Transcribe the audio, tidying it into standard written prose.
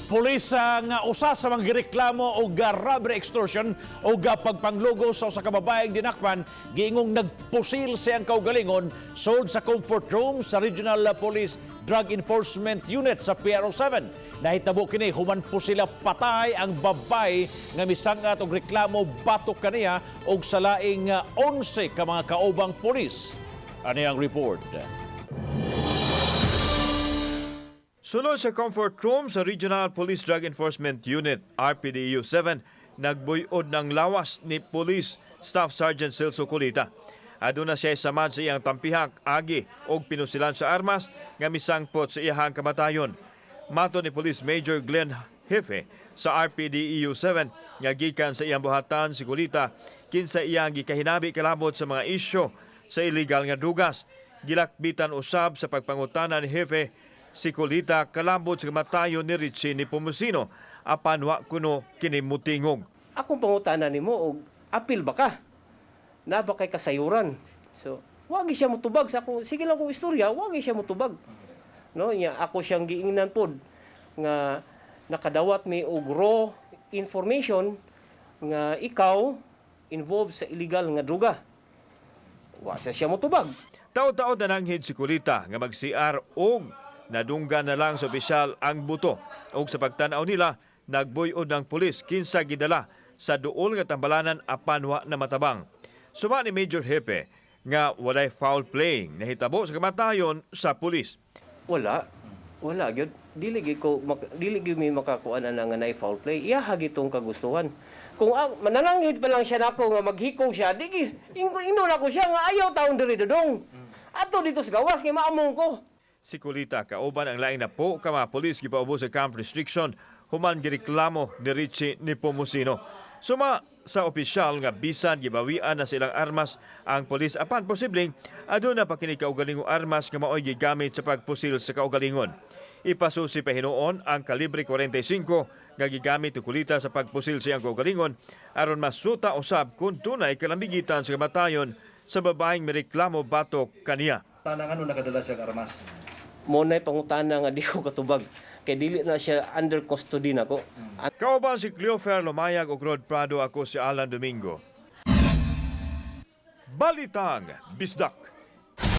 Pulis nga usa sa mga gireklamo og robbery, extortion og pagpanglugo sa usa ka babaeng dinakpan, giingong nagpusil sa iyang kaugalingon sulod sa comfort room sa Regional Police Drug Enforcement Unit sa PRO 7. Nahitabo kini human pusila patay ang babae nga misangat og reklamo batok kaniya og sa laing 11 ka mga kaubang pulis. Ani ang report. Sulod sa comfort room sa Regional Police Drug Enforcement Unit, RPDU 7, nagbuyod ng lawas ni Police Staff Sergeant Celso Colita. Aduna siya samad sa iyang tampihak, agi og pinusilan sa armas nga misangpot sa iyahang kamatayon. Matod ni Police Major Glenn Hefe sa RPDEU 7 nga gikan sa iyang buhatan si Colita, kinsa iyang gikahinabi kalabot sa mga isyu sa illegal nga drugas. Gilakbitan usab sa pagpangutana ni Hefe si Colita kalabot sa kamatayon ni Richie Nepomuceno, apan wa kuno kini mutingog. Akong pangutana nimo og apil ba ka? Na ba kay kasayuran? So, wagi siya mutubag sa akong, sige lang kong istorya, wagi siya mutubag. No, nya ako siyang giingnan pod nga nakadawat mi og raw information nga ikaw involved sa illegal nga droga. Wa sa siya mutubag. Taod-taod na nanghid si Colita nga mag-CR og nadunggan na lang sa opisyal ang buto. Og sa pagtan-aw nila, nagbuyod ng pulis kinsa gidala sa duol nga tambalanan, apan wa na matabang. Suma ni Major Hepe nga walay foul playing nahitabo sa kamatayon sa pulis. Wala. Wala gyud. Dili gyud mi makakuan ana nga naay foul play. Iya gitong kagustuhan. Kung ang manananghid pa lang siya nako nga maghikog siya, di gi ingnon ako siya nga ayaw taon diri, dodong. Ato dito sa gawas kay maamong ko. Si Colita kauban ang laing napo ka mga pulis gipaubos sa camp restriction human gireklamo ni Richie Nepomuceno. Suma sa opisyal nga bisan gibawian na silang armas ang pulis, apan posibleng aduna pa kini kaugalingong armas nga maoy gigamit sa pagpusil sa kaugalingon. Ipasusi pa hinuon ang kalibre 45 nga gigamit ni Colita sa pagpusil sa iyang kaugalingon aron masuta usab kung dunay kalambigitan sa kamatayon sa babaeng mireklamo batok kaniya. Tanang ano nakadala siya armas? Mo nay pangutana nga di ko katubag kay dili na siya under custody nako. Kauban si Cleofer Lumayag ug Rod Prado, ako si Alan Domingo. Balitang Bisdak.